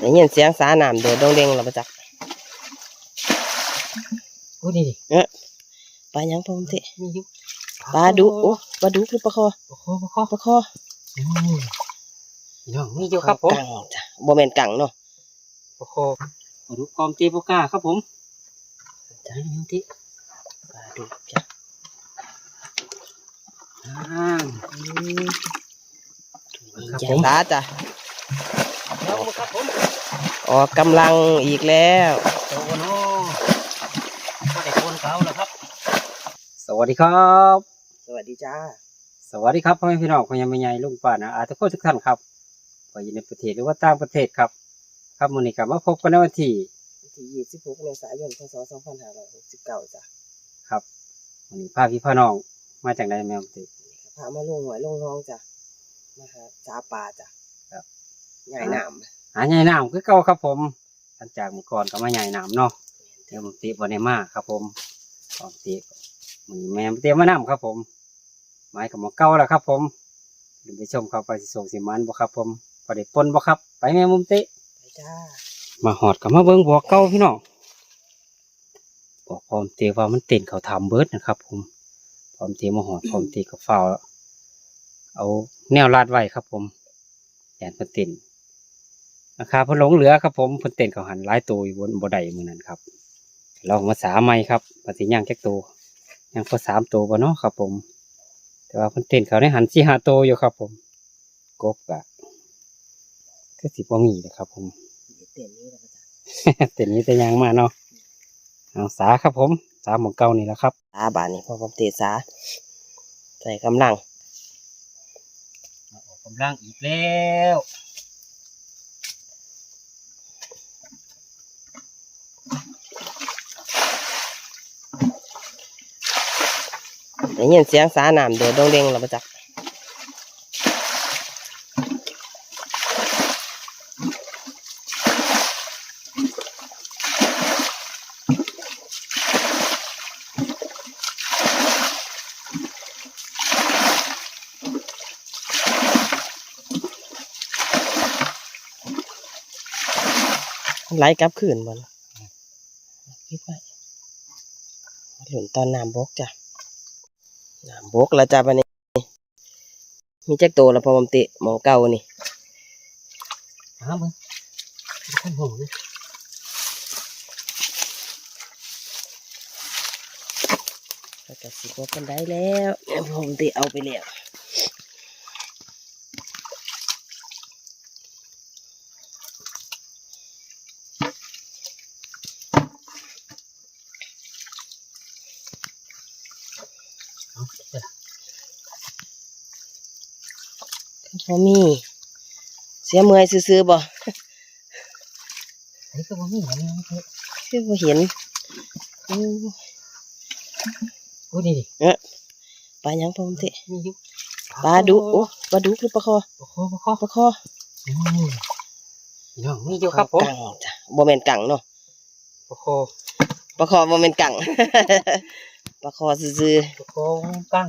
ໄດ້ຍິນສຽງສານ້ຳໂດດດົງເດັງແລ້ວບໍ່ຈັກ. ໂອ້ ນີ້ ເອີ ປາຫຍັງພໍ່ມະເຕະ? ມີຢູ່ ປາດຸ. ໂອ້ ປາດຸກຫຼືປາຄໍ? ປາຄໍ ປາຄໍ ປາຄໍ. ອືມ ພີ່ນ້ອງ ມີຢູ່ຄັບຜົມ. ກັງຈ້ະ ບໍ່ແມ່ນກັງເນາະ ປາຄໍ. ປາດຸກພໍ່ມະເຕະບໍ່ກ້າຄັບຜົມ. ຈ້ະ ພີ່ນ້ອງເຕະ ປາດຸກຈ້ະ. ອ່າ ອືມ ນີ້ ຄັບ ຈ້ະ ຜົມ ຕາຈ້ະ ລອງເບິ່ງຄັບຜົມ. ອອກກຳລັງອີກແລ້ວ ໂຕບໍ່ນໍ? ບໍ່ໄດ້ຄົນເກົ່າແລ້ວຄັບ. ສະຫວັດດີຄັບ ສະຫວັດດີຈ້າ. ສະຫວັດດີຄັບ ພໍ່ແມ່ພີ່ນ້ອງ ພໍ່ໃຫຍ່ແມ່ໃຫຍ່ ລຸງປ້າ ນ້າອາ ທຸກຄົນທຸກທ່ານຄັບ ບໍ່ວ່າຢູ່ໃນປະເທດ ຫຼືວ່າຕ່າງປະເທດຄັບ. ຄັບ ມື້ນີ້ກໍມາພົບກັນໃນວັນທີ ວັນທີຊາວຫົກ ເມສາຍົນ ພ.ສອງພັນຫ້າຮ້ອຍຫົກສິບເກົ້າຈ້ະ. ຄັບ ມື້ນີ້ພາພີ່ພານ້ອງມາຈັ່ງໃດແມ່? ມື້ນີ້ກໍພາມາລົງຫ້ວຍລົງໜອງຈ້ະ ມາຫາສາປາຈ້ະ. ຄັບ ຫາຍນ້ຳ ຫາຫາຍນ້ຳຄືເກົ່າຄັບຜົມ. ຫຼັງຈາກມື້ກ່ອນກໍມາຫາຍນ້ຳເນາະ ແຕ່ແມ່ເຕະບໍ່ໄດ້ມາຄັບຜົມ. ແມ່ເຕະ ມື້ນີ້ແມ່ເຕະມານຳຄັບຜົມ. ໝາຍກໍໝ່ອງເກົ່າແລ້ວຄັບຜົມ. ທ່ານຜູ້ຊົມຄັບ ວ່າຊິໂຊກຊິໝານບໍ່ຄັບຜົມ ພໍໄດ້ປົນບໍ່ຄັບ. ໄປແມ່ບຸ້ມເຕະ ໄປຈ້າ. ມາຮອດກໍມາເບິ່ງບອກເກົ່າພີ່ນ້ອງ ບອກພໍ່ມະເຕະວ່າມັນເຕັ້ນເຂົ້າຖ້ຳເບິດນະຄັບຜົມ. ພໍ່ມະເຕະມາຮອດ ພໍ່ມະເຕະກໍຟ້າວເອົາແນວລັດໄວ້ຄັບຜົມ ຢ້ານເພິ່ນເຕັ້ນ ລາຄາເພິ່ນຫຼົງເຫຼືອຄັບຜົມ. ເພິ່ນເຕັ້ນເຂົ້າຫັ້ນຫຼາຍໂຕຢູ່ ບໍ່ ບໍ່ໄດ້ມື້ນັ້ນຄັບ. ລອງມາສາໃໝ່ຄັບ ວ່າຊິຍັງຈັກໂຕ ຍັງພໍສາມໂຕບໍ່ເນາະຄັບຜົມ. ແຕ່ວ່າເພິ່ນເຕັ້ນເຂົ້າໃນຫັ້ນສີ່ຫ້າໂຕຢູ່ຄັບຜົມ. ກົບກະຄືຊິບໍ່ມີແລ້ວຄັບຜົມ ເຕັ້ນໜີແຕ່ຍ່າງມາເນາະ. ເອົາ ສາຄັບຜົມ ສາໝ່ອງເກົ່ານີ້ລະຄັບ. ສາບາດນີ້ ພໍເຕະສາ ໃສ່ກຳລັງ ອອກກຳລັງອີກແລ້ວ. ໄດ້ຍິນສຽງສານ້ຳໂດດດົງເດັງແລ້ວບໍ່ຈັກ. ໄຫຼກັບຄືນບໍ່? ເກັບໄວ້ ລຸ້ນຕອນນ້ຳບົກຈ້ະ. ນ້ຳບົກແລ້ວຈ້ະບາດນີ້. ມີຈັກໂຕລະພໍ່ມະເຕະ ໝ່ອງເກົ່ານີ້? ຫາເບິ່ງ ບໍ່ທັນຮູ້ເລີຍ. ແລ້ວກໍຊິບໍ່ປານໃດແລ້ວ ພໍ່ມະເຕະເອົາໄປແລ້ວ. ບໍ່ມີ ເສຍເມື່ອຍຊື່ໆບໍ່? ອັນນີ້ກໍບໍ່ມີ ອັນນີ້ຄືບໍ່ເຫັນ. ໂອ້ ໂອ້ ນີ້ ເອີ ປາຫຍັງພໍ່ມະເຕະ? ມີຢູ່ ປາດຸກ. ໂອ້ ປາດຸກຫຼືປາຄໍ? ປາຄໍ ປາຄໍ ປາຄໍ. ອືມ ພີ່ນ້ອງ ມີຢູ່ຄັບຜົມ. ກັງຈ້ະ ບໍ່ແມ່ນກັງເນາະ. ປາຄໍ ປາຄໍ ບໍ່ແມ່ນກັງ ປາຄໍຊື່ໆ. ປາຄໍ ກັງ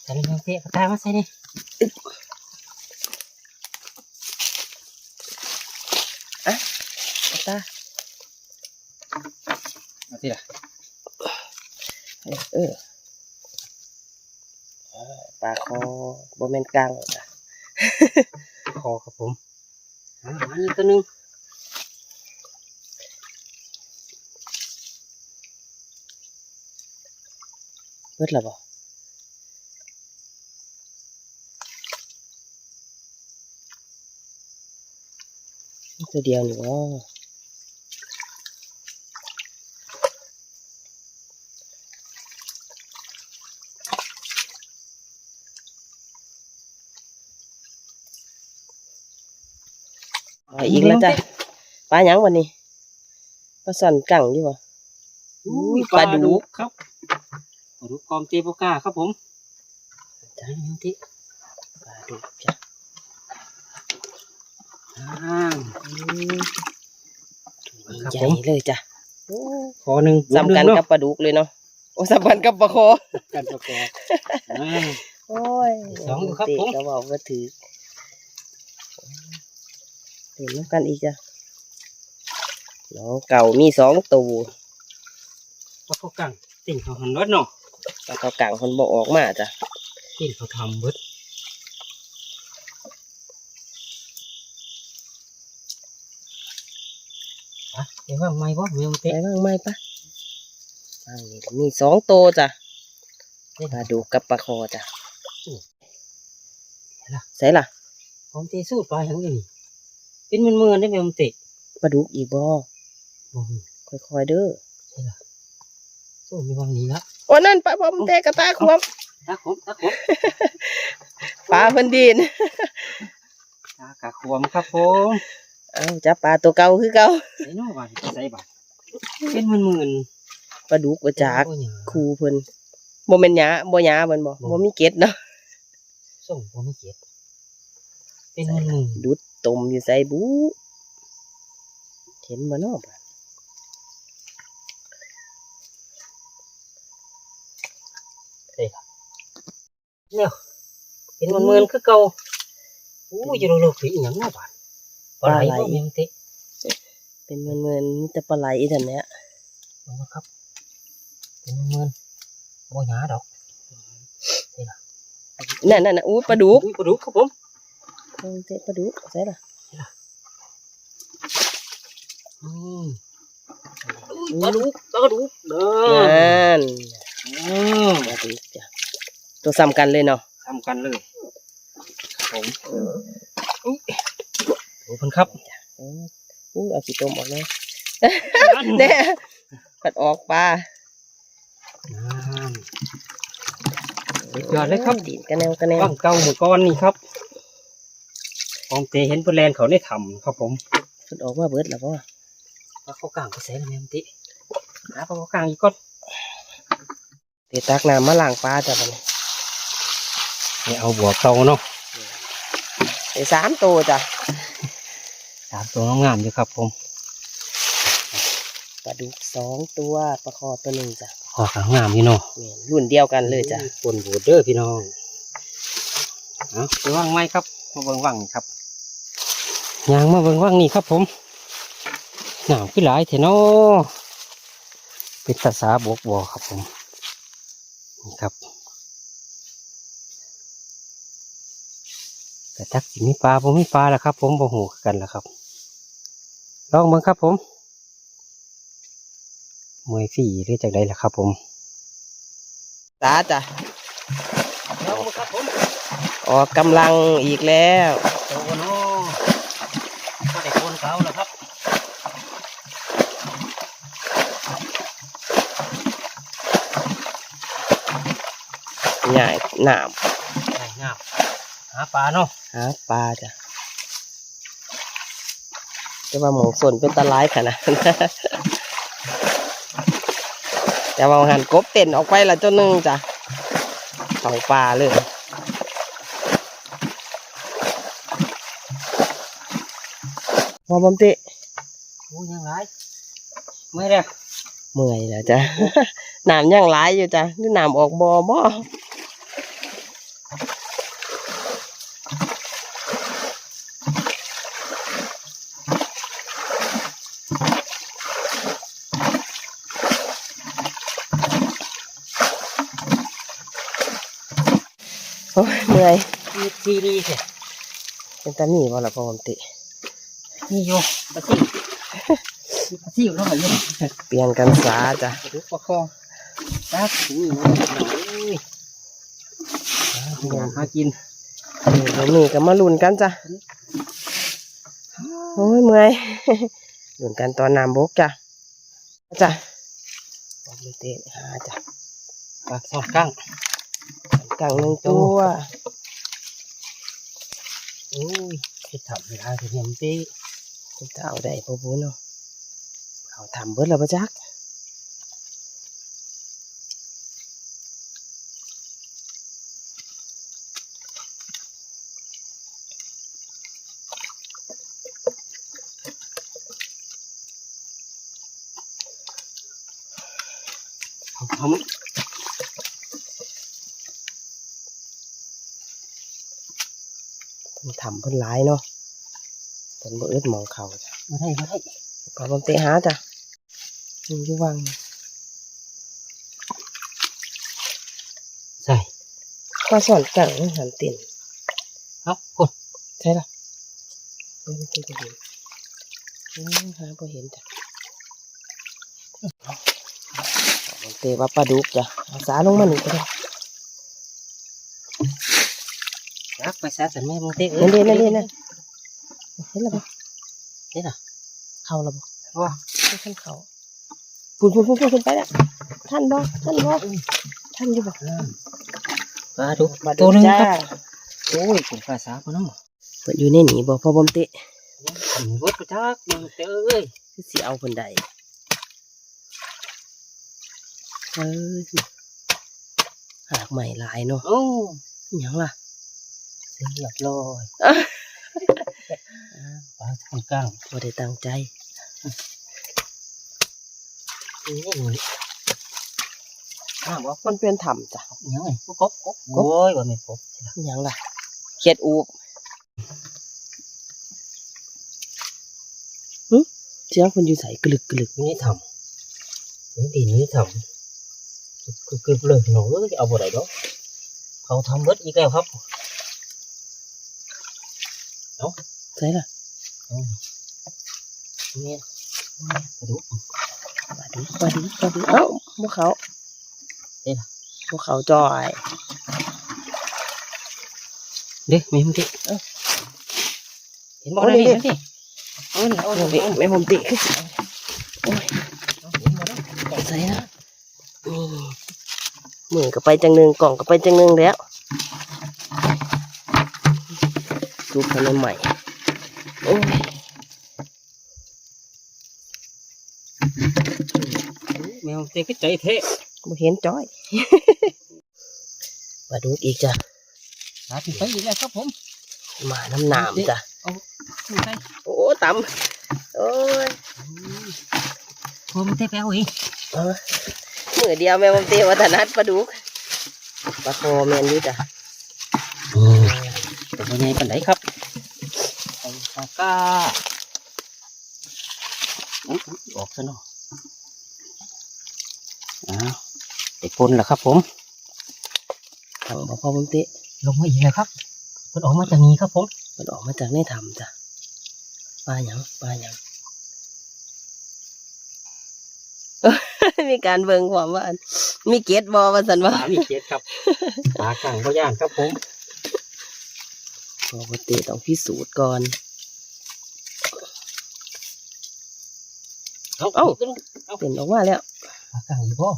ໃສ່ນີ້ເຕະ ປາຕາມາໃສ່ນີ້. ອ່ະ ປາຕາ ເອົາຕິລະ. ເອີ ເອີ ປາຄໍ ບໍ່ແມ່ນກັງ ຄໍຄັບຜົມ. ອ່າ ມາອີກຕົວໜຶ່ງ. ເບິດແລ້ວບໍ່? ຕົວດຽວນີ້ບໍ່? ເອົາອີກແລ້ວຈ້ະ. ປາຫຍັງບັດນີ້? ປາຊ່ອນກັງຢູ່ບໍ່? ອຸ້ຍ ອຸ້ຍ ປາດຸກ ປາດຸກຄັບ. ປາດຸກຄອມເຕໂປກາຄັບຜົມ. ຈ້ະ ປາດຸກຈ້ະ. ອ່າ ອືມ ໃຫຍ່ເລີຍຈ້ະ. ໂອ້ ຄໍໜຶ່ງ ສ່ຳກັນກັບປາດຸກເລີຍເນາະ. ໂອ້ ສ່ຳກັນກັບປາຄໍ ກັນປາຄໍ. ອ່າ ໂອ້ຍ ສອງຢູ່ຄັບຜົມ. ເຕະກໍເວົ້າບໍ່ຖືກ. ຫຼິ້ນນຳກັນອີກຈ້ະ ນ້ອງເກົ່າມີສອງໂຕ. ປາເຂົ້າກັງ ຕີນເຂົາຫັ້ນເບິດເນາະ ປາເຂົ້າກັງເພິ່ນບໍ່ອອກມາຈ້ະ ຕີນເຂົາທຳເບິດ. ປະ ໄປວາງໃໝ່ບໍ່ແມ່ນຕິ ໄປວາງໃໝ່ປະ. ວາງນີ້ມີສອງໂຕຈ້ະ ເດ້ ປາດຸກກັບປາຄໍ່ຈ້ະ. ໂອ້ ໃສລະ ໃສລະ ຂອງເຕຊູປາຫຍັງນີ້ ເປັນໝື່ນໆເດ້ແມ່ນຕິ. ປາດຸກອີກບໍ່? ບໍ່ຮູ້ ຄ່ອຍໆເດີ ໃສລະ ໂອ້ ມີຫວັງນີ້ລະ. ໂອ້ ນັ້ນປາ ບໍ່ ເຕກະຕາຂວມ ຕາຂວມ ຕາຂວມ ປາເພິ່ນດີນ ຕາກະຂວມຄັບຜົມ. ເອົ້າ ຈັບປາໂຕເກົ່າຄືເກົ່າ ໃສເນາະບາດ ໃສບາດ ເປັນໝື່ນໆ. ປາດຸກວ່າຈາກ ໂອ້ ຫຍ້າ ຄູ່ເພິ່ນ ບໍ່ແມ່ນຫຍ້າ ບໍ່ຫຍ້າແມ່ນບໍ່? ບໍ່ ບໍ່ມີເກັດເນາະ ສົ່ງບໍ່ມີເກັດ ເປັນໝື່ນໆ. ດຸດຕົມຢູ່ໃສບຸ ເຫັນບໍ່ເນາະບາດ ເອີ ແລ້ວ ເປັນໝື່ນໆຄືເກົ່າ. ໂອ້ຍ ຢູ່ເລິກໆ ຄືອີຫຍັງເນາະບາດ ປາໄຫຼ ປາໄຫຼ ບໍ່ແມ່ນຕິ ເປັນໝື່ນໆ ມີແຕ່ປາໄຫຼເທົ່ານັ້ນແຫຼະ. ເບິ່ງເນາະຄັບ ເປັນໝື່ນໆ ບໍ່ຫຍ້າດອກ. ນີ້ລະ ນັ້ນໆໆ ໂອ້ຍ ປາດຸກ ໂອ້ຍ ປາດຸກຄັບຜົມ. ເບິ່ງເຕະປາດຸກໃສລະ ອືມ ໂອ້ຍ ປາດຸກ ປາດຸກເດີ ນັ້ນ ອືມ ປາດຸກຈ້ະ ໂຕສ່ຳກັນເລີຍເນາະ ສ່ຳກັນເລີຍຄັບຜົມ. ໂອ້ ເພິ່ນຄັບ ໂອ້ ເອົາຂີ້ຕົມອອກແດ່ ນັ້ນ ແດ່ ພັດອອກປາ ນັ້ນ ສຸດຍອດເລີຍຄັບ ຕີນກະແນວກະແນວ ວັງເກົ່າມື້ກ່ອນນີ້ຄັບ ຂອງເຕເຫັນເພິ່ນແລ່ນເຂົ້າໃນຖ້ຳຄັບຜົມ. ເພິ່ນອອກມາເບິດແລ້ວບໍ່? ປາເຂົ້າກາງໄປໃສລະແມ່ນຕິ ຫາປາເຂົ້າກາງອີກກ່ອນ. ເຕຕັກນ້ຳມາລ້າງປາຈ້ະບັດນີ້ ໄປເອົາບົວເກົ່າເນາະ ໄດ້ສາມໂຕຈ້ະ ສາມໂຕງາມໆຢູ່ຄັບຜົມ. ປາດຸກສອງຕົວ ປາຄໍ່ຕົວໜຶ່ງຈ້ະ ຄໍ່ກະງາມຢູ່ເນາະ ແມ່ນ ລຸ້ນດຽວກັນເລີຍຈ້ະ ໂອ້ຍ ປົນບູດເດີພີ່ນ້ອງ. ເອົາ ໄປວາງໃໝ່ຄັບ ມາເບິ່ງວັງນີ້ຄັບ ຍ່າງມາເບິ່ງວັງນີ້ຄັບຜົມ. ນ້ຳຄືຫຼາຍແທ້ເນາະ ເປັນຕາສາບົກບໍ່ຄັບຜົມ. ນີ້ຄັບ ກະຈັກຊິມີປາບໍ່ມີປາລະຄັບຜົມ ບໍ່ຮູ້ຄືກັນລະຄັບ ລອງເບິ່ງຄັບຜົມ. ເມື່ອຍຟີຫຼືຈັ່ງໃດລະຄັບຜົມ ຕາຈ້ະ ລອງເບິ່ງຄັບຜົມ ອອກກຳລັງອີກແລ້ວ ໂຕບໍ່ເນາະ ບໍ່ໄດ້ຄົນເກົ່າລະຄັບ. ຍ້າຍນ້ຳ ຍ້າຍນ້ຳ ຫາປາເນາະ ຫາປາຈ້ະ ແຕ່ວ່າໝ່ອງສົ້ນເປັນຕາຫຼາຍຂະໜາດ ແຕ່ວ່າຫັ້ນກົບເຕັ້ນອອກໄປລະຕົວໜຶ່ງຈ້ະ ເຂົ້າປ່າເລີຍ. ພໍບໍ່ເຕະ ໂອ້ ຍັງຫຼາຍ ເມື່ອຍແລ້ວ ເມື່ອຍແລ້ວຈ້ະ ນ້ຳຍັງຫຼາຍຢູ່ຈ້ະ ຫຼືນ້ຳອອກບໍ່ບໍ? ໂອ້ຍ ເມື່ອຍ ມີທີ່ນີ້ແທ້ ເປັນຕາມີບໍ່ລະພໍ່ຄຳຕິ? ມີຢູ່ ປາຊິວ ມີປາຊິວເນາະ ຢູ່ ປ່ຽນກັນສາຈ້ະ ປາດຸກປາຄໍ່ ຈັກຊິມີບໍ່ພີ່ນ້ອງເອີຍ ຫາກິນ ເອີ ບໍ່ມີກໍມາລຸ້ນກັນຈ້ະ ໂອ້ຍ ເມື່ອຍ ລຸ້ນກັນຕອນນ້ຳບົກຈ້ະ. ຈ້ະ ເຕະຫາຈ້ະ ປາສອງກ້າງ ສອງກ້າງໜຶ່ງຕົວ ໂອ້ຍ ເຮັດຖ້ຳເວລາຊິເຫັນຕິ ເຂົາເອົາໄດ້ບໍ່ບຸເນາະ ເຂົາຖ້ຳເບິດແລ້ວບໍ່ຈັກ. ຖ້ຳເພິ່ນຫຼາຍເນາະ ເພິ່ນບໍ່ອຶດໝ່ອງເຂົ້າ. ບໍ່ໄດ້ ບໍ່ໄດ້ ປາບໍ່ເຕະຫາຈ້ະ. ມັນຢູ່ວັງ. ໃສ່ ປາຊ່ອນກັງຫັ້ນຕິນ. ເອົ້າ ພຸ້ນ ໃສ່ລະ? ເອີ ມັນຄືບໍ່ເຫັນ. ເອີ ຫາບໍ່ເຫັນຈ້ະ. ເຕະວ່າປາດຸກຈ້ະ. ເອົາສາລົງມານີ້ກໍໄດ້. ຈັກໄປສາຊັ້ນແມ່ ເບິ່ງເຕະເອີຍ. ນັ້ນເດ້ ນັ້ນເດ້ ນັ້ນ. ເຫັນແລ້ວບໍ່? ເຫັນລະ. ເຂົ້າແລ້ວບໍ່? ບໍ່ ບໍ່ທັນເຂົ້າ. ພຸ້ນ ພຸ້ນ ພຸ້ນ ພຸ້ນ ຂຶ້ນໄປແລ້ວ. ທັນບໍ່? ທັນບໍ່? ອືມ ທັນຢູ່ບໍ່? ເອີ ປາດຸກ ປາດຸກ ໂຕໜຶ່ງ ຈ້າ ຄັບ. ໂອ້ຍ ຜົມກາສາເພິ່ນນຳ. ເພິ່ນຢູ່ໃນນີ້ບໍ່ ພໍ່ບົມເຕະ? ຍັງເບິດບໍ່ຈັກ ຍັງເຕະເອີຍ. ຄືຊິເອົາເພິ່ນໄດ້. ເອີ ຫາກໄມ້ຫຼາຍເນາະ. ໂອ້ ອີ່ຫຍັງລະ? ເສຍຮຽບຮ້ອຍ. ປາກາງໆ ບໍ່ໄດ້ຕັ້ງໃຈ. ນີ້ ນີ້ ນີ້ ອ້າວ ມັນເປັນຖ້ຳຈ້ະ. ຫຍັງນີ້? ກົບ ກົບ ກົບ. ໂອ້ຍ ບໍ່ແມ່ນກົບ. ອີ່ຫຍັງລະ? ຂຽດອູບ. ຫຶ? ສຽງເພິ່ນຢູ່ໃສ? ກຶລຶກ ກຶລຶກ. ຢູ່ໃນຖ້ຳ. ເສຍງດິນຢູ່ໃນຖ້ຳ. ກຶບໆ ເລີຍ ພີ່ນ້ອງເອີຍ ເອົາບໍ່ໄດ້ດອກ. ເຂົ້າຖ້ຳເບິດອີກແລ້ວຄັບ. ເອົ້າ ໃສລະ? ເອົ້າ ນີ້ ປາດຸກ ປາດຸກ ປາດຸກ. ເອົ້າ ບໍ່ເຂົ້າ. ເດ້ລະ ບໍ່ເຂົ້າຈ້ອຍ. ເດ້ ແມ່ນຕິ. ເອີ ເຫັນບໍ່? ໂອ້ຍ ນີ້ ນີ້ ນີ້ ເອົານີ້ ເອົານີ້ ແມ່ ແມ່ບຸນຕິ ຄືຊິ ໂອ້ຍ ເຫັນບໍ່ເນາະ? ໃສ່ລະ ນີ້ ມືກໍໄປຈັ່ງໜຶ່ງ ກ້ອງກໍໄປຈັ່ງໜຶ່ງແລ້ວ. ສຸກໃສ່ໃໝ່ໆ. ໂອ້ຍ ແມວເຕະຄືໃຈແທ້ ບໍ່ເຫັນຈ້ອຍ. ປາດຸກອີກຈ້ະ. ຫາຂຶ້ນໄປອີກແລ້ວຄັບຜົມ. ມານຳນ້ຳຈ້ະ. ເອົາຂຶ້ນໄປ. ໂອ້ ຕຳ. ໂອ້ຍ ອືມ ຜົມເຕະໄປເອົາອີກ. ເອີ ມື້ດຽວແມ່ບໍ່ເຕະວ່າຖະໜັດປາດຸກ. ປາຄໍແມ່ນຢູ່ຈ້ະ. ອືມ ແຕ່ບໍ່ໃຫຍ່ປານໃດຄັບ. ປາກາ. ອອກຊະເນາະ. ອ້າວ ໄດ້ພົ້ນແລ້ວຄັບຜົມ. ເອົາບໍ່ພໍບຸນຕິ ລົງມາອີກແລ້ວຄັບ. ເພິ່ນອອກມາຈາກນີ້ຄັບຜົມ. ເພິ່ນອອກມາຈາກໃນຖ້ຳຈ້ະ. ປາຫຍັງ? ປາຫຍັງ? ມີການເບິ່ງພ້ອມວ່າ ມີເກັດບໍ່ ວ່າຊັ້ນວ່າ. ປາມີເກັດຄັບ. ປາກັງບໍ່ຢ້ານຄັບຜົມ. ພໍບຸນຕິຕ້ອງພິສູດກ່ອນ. ເອົ້າ ເອົ້າ ເອົ້າ ເຕັ້ນອອກມາແລ້ວ. ປາກັງຢູ່ບໍ່?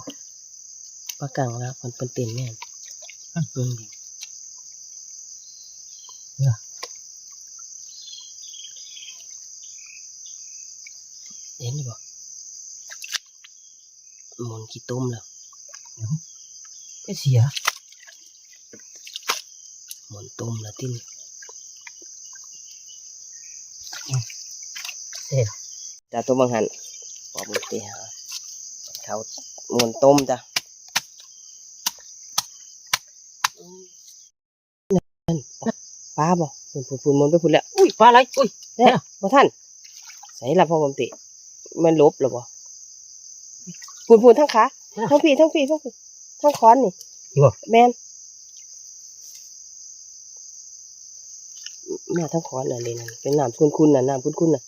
ປາກັງລະ ເພິ່ນ ເພິ່ນເຕັ້ນແມ່ນ. ອືມ ເຫັນຢູ່ບໍ່? ໝົນຂີ້ຕົມແລ້ວ. ຄືເສຍ ໝົນຕົມແລ້ວຕິ. ເສຍ ຕາຕົມບັງຫັ້ນ ບໍ່ມີຕິຫາ ເຂົາໝົນຕົມຈ້ະ. ປາບໍ່? ພຸ້ນໆໆ ໝົນໄປພຸ້ນແລ້ວ. ອຸ້ຍ ປາຫຼາຍ. ອຸ້ຍ ແລ້ວ ແລ້ວ ບໍ່ທັນ. ໃສລະພໍ່ບຸນຕິ? ແມ່ນຫຼົບແລ້ວບໍ່? ພຸ້ນໆ ທາງຂາ ເອີ ທາງພີ້ ທາງພີ້ ທາງພີ້ ທາງຂອນນີ້. ນີ້ບໍ່? ແມ່ນ ມາທາງຂອນນັ້ນເດ້ ນັ້ນ ເປັນນ້ຳຂຸ້ນໆ ນັ້ນ ນ້ຳຂຸ້ນໆ ນັ້ນ.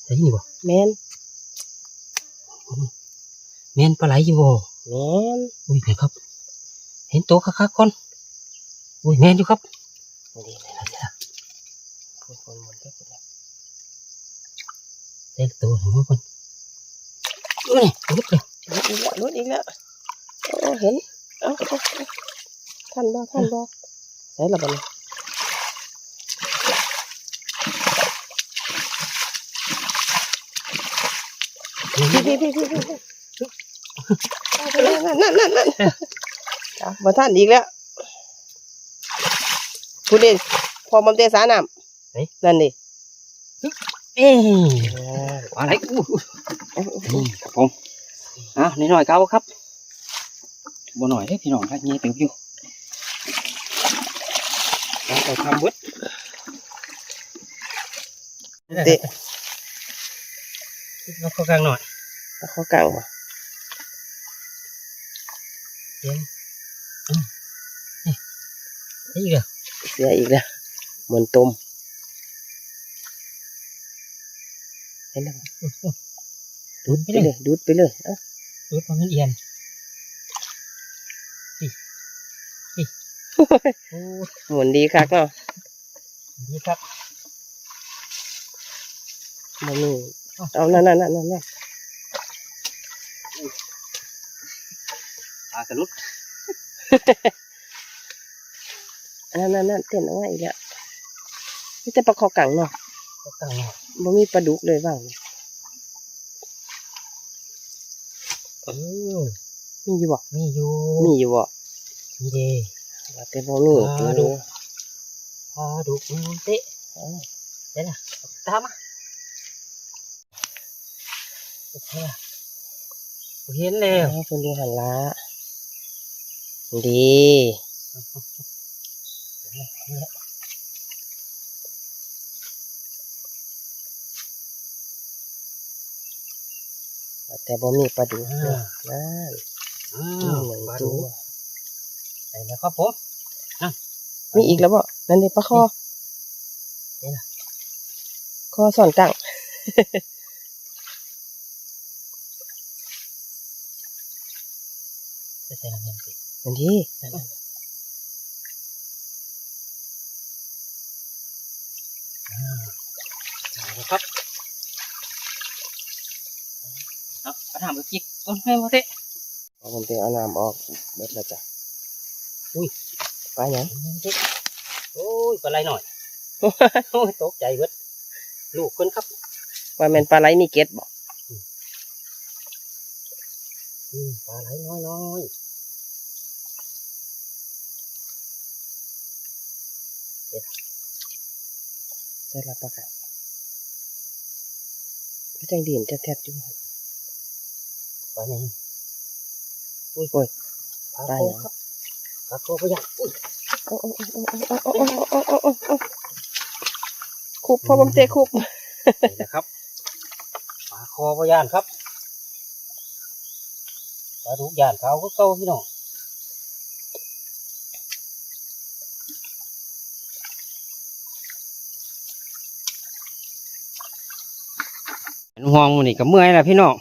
ໃສນີ້ບໍ່? ແມ່ນ. ອືມ ແມ່ນປາໄຫຼຢູ່ບໍ່? ແມ່ນ. ອຸ້ຍ ໄປຄັບ ເຫັນໂຕຄັກໆກ່ອນ. ອຸ້ຍ ແມ່ນຢູ່ຄັບ. ນີ້ ນີ້ລະ ນີ້ລະ ພຸ້ນໆ ໝົນໄປພຸ້ນລະ. ໃສ່ໂຕໃຫ້ໝົດກ່ອນ. ເອີ ນີ້ ຫຼຸດເລີຍ ຫຼຸດອີກແລ້ວ ຫຼຸດອີກແລ້ວ. ໂອ້ ເຫັນ ເອົາ ເອົາ ເອົາ ທັນບໍ່ ທັນບໍ່? ໃສ່ລະບັດນີ້. ພີ້ໆໆໆ ນັ້ນໆໆໆ ເອົາ ບໍ່ທັນອີກແລ້ວ. ພຸ້ນເດ້ ພໍ່ໝ່ອມເຕະສານ້ຳ. ເອີ ນັ້ນເດ້. ເອີ ປາໄຫຼ. ອູ້ຍ ນີ້ຄັບຜົມ. ອ່າ ນ້ອຍໆ ກໍເອົາຄັບ. ບໍ່ໜ້ອຍເດ້ພີ່ນ້ອງ ໃຫຍ່ເຕີບຢູ່. ເອົາເຂົ້າຖ້ຳເບິດ. ເຕະ ປາຄໍກາງໜ້ອຍ ປາຄໍກາງບໍ່? ເຫັນ ອືມ ນີ້ ນີ້ອີກແລ້ວ ເສຍອີກແລ້ວ ໝົນຕົມ ເຫັນແລ້ວບໍ່? ດູດໄປເລີຍ ດູດໄປເລີຍ ເອົາ ດູດມາມັນອຽນ ນີ້ ນີ້ ໂອ້ຍ ໂອ້ຍ ໝູນດີຄັກເນາະ ດີຄັກ ບໍ່ມີ ເອົາ ນັ້ນໆໆໆ ປາກະຫຼຸດ ນັ້ນໆໆ ເຕັ້ນອອກມາອີກແລ້ວ ມີແຕ່ປາຄໍກາງເນາະ ຄໍກາງເນາະ ບໍ່ມີປາດຸກເລີຍຫວ່າງນີ້ ເອີ ມີຢູ່ບໍ່? ມີຢູ່ ມີຢູ່ບໍ່? ມີເດ້ ວ່າແຕ່ບໍ່ມີ ປາດຸກ ປາດຸກ ເຕະ ເອີ ໄດ້ລະ ຕາມມາ ໂອເຄ ເຫັນແລ້ວ ເອີ ເພິ່ນຢູ່ຫັ້ນລະ ດີ ແຕ່ບໍ່ມີປາດຸກ ອ່າ ນັ້ນ ອືມ ມີໜຶ່ງ ປາດຸກ ຕົວ ໄດ້ແລ້ວຄັບຜົມ ນັ້ນ ມີອີກແລ້ວບໍ່? ນັ້ນເດ້ ປາຄໍ ນີ້ ນີ້ລະ ຄໍຊ້ອນກ້າງ ໄປໃສ່ນຳແມ່ນຕິ ນັ້ນເດ້ ນັ້ນ ນັ້ນ ອ່າ ເອົາລະຄັບ ເອົາ ເອົານ້ຳໄປຈິກກ່ອນ ແມ່ນບໍ່ເຕະ? ເອົາ ເພິ່ນໄປເອົານ້ຳອອກເບິດແລ້ວຈ້ະ ອຸ້ຍ ປາຫຍັງ? ໂອ້ຍ ປາໄຫຼນ້ອຍ ໂອ້ຍ ຕົກໃຈເບິດ ລູກເພິ່ນຄັບ ວ່າແມ່ນປາໄຫຼມີເກັດບໍ? ອືມ ປາໄຫຼນ້ອຍໆ ເກັດ ໃສ່ລະປາກະ ຄືຈັ່ງດີນແທບໆຢູ່ ປາຫຍັງ? ອຸ້ຍ ໂອ້ຍ ປາ ປາຫຍັງ? ປາຄໍຄັບ ປາຄໍບໍ່ຢາກ ອຸ້ຍ ໂອ້ ໂອ້ ໂອ້ ຄຸບ ພໍ່ບຸມເຕະຄຸບ ນີ້ແຫຼະຄັບ ປາຄໍບໍ່ຢ້ານຄັບ ປາດຸກຢ້ານຂາວຄືເກົ່າພີ່ນ້ອງ ເປັນຫ່ວງມື້ນີ້ກໍເມື່ອຍລະພີ່ນ້ອງ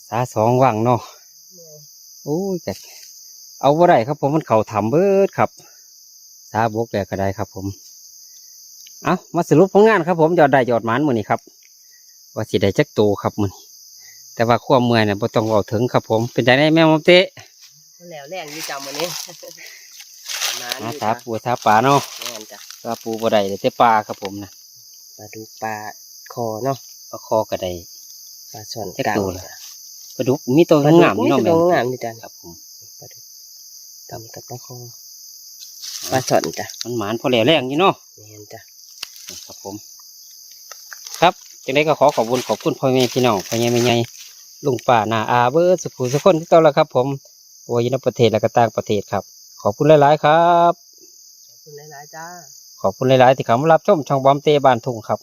ສາສອງວັງເນາະ ໂອ້ຍ ກະເອົາບໍ່ໄດ້ຄັບຜົມ ມັນເຂົ້າຖ້ຳເບິດຄັບ ສາບົກແລ້ວກໍໄດ້ຄັບຜົມ ເອົາ ມາສະຫຼຸບຜົນງານຄັບຜົມ ຍອດໄດ້ຍອດໝານມື້ນີ້ຄັບ ວ່າຊິໄດ້ຈັກໂຕຄັບມື້ນີ້ ແຕ່ວ່າຄວາມເມື່ອຍນະບໍ່ຕ້ອງເວົ້າເຖິງຄັບຜົມ ເປັນຈັ່ງໃດແມ່ໝອມເຕະ? ແລ້ວແລ້ງຢູ່ຈ້າມື້ນີ້ ປະມານ ຫາ ຢູ່ ສາປູສາປາເນາະ ແມ່ນຈ້ະ ສາປູບໍ່ໄດ້ ໄດ້ແຕ່ປາຄັບຜົມນະ ປາດຸກ ປາຄໍເນາະ ປາຄໍກໍໄດ້ ປາຊ່ອນ ຈັກໂຕລະ ປາດຸກມີໂຕງາມໆຢູ່ເນາະ ປາດຸກມີໂຕງາມໆຢູ່ຈ້ະ ຄັບຜົມ ປາດຸກ ກັບປາຄໍ ປາຊ່ອນຈ້ະ ມັນໝານພໍແລ້ວແລ້ງຢູ່ເນາະ ແມ່ນຈ້ະ ນີ້ຄັບຜົມ ຄັບ ຈັ່ງໃດກໍຂໍຂອບຄຸນ ຂອບຄຸນພໍ່ແມ່ພີ່ນ້ອງ ພໍ່ໃຫຍ່ແມ່ໃຫຍ່ ລຸງປ້ານ້າອາເບິດສຸຂູສຸຄົນຄືເກົ່າລະຄັບຜົມ ບໍ່ວ່າຢູ່ໃນປະເທດ ແລະກໍຕ່າງປະເທດຄັບ ຂອບຄຸນຫຼາຍໆຄັບ ຂອບຄຸນຫຼາຍໆຈ້າ ຂອບຄຸນຫຼາຍໆທີ່ເຂົ້າມາຮັບຊົມຊ່ອງບອມເຕະບ້ານທົ່ງຄັບ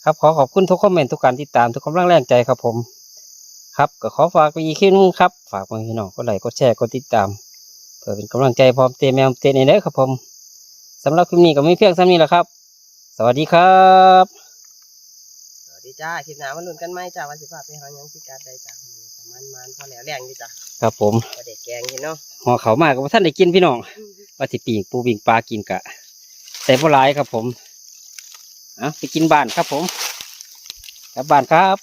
ຄັບ ຂໍຂອບຄຸນທຸກຄອມເມັນ ທຸກການຕິດຕາມ ທຸກກຳລັງແຮງໃຈຄັບຜົມ ຄັບ ກໍຂໍຝາກໄວ້ອີກຄລິບໜຶ່ງຄັບ ຝາກພໍ່ແມ່ພີ່ນ້ອງກົດໄລ້ ກົດແຊ ກົດຕິດຕາມ ເພື່ອເປັນກຳລັງໃຈບອມເຕະ ແມ່ເຕະ ນີ້ເດີຄັບຜົມ ສຳລັບຄລິບນີ້ກໍມີພຽງສ່ຳນີ້ລະຄັບ ສະຫວັດດີຄັບ ສະຫວັດດີຈ້າ ຄລິບໜ້າມາລຸ້ນກັນໃໝ່ຈ້າ ວ່າຊິພາໄປຫາຫຍັງພິກັດໃດຈ້າ ມື້ນີ້ກໍໝານໆ ພໍແລ້ວແລ້ງຢູ່ຈ້າ ຄັບຜົມ ພໍໄດ້ແກງຢູ່ເນາະ ຫໍ່ເຂົ້າມາກໍບໍ່ທັນໄດ້ກິນພີ່ນ້ອງ ອືມ ວ່າຊິປີ້ງປູປີ້ງປາກິນກະ ໃສ່ບໍ່ຫຼາຍຄັບຜົມ ເອົາ ໄປກິນບ້ານຄັບຜົມ ກັບບ້ານຄັບ.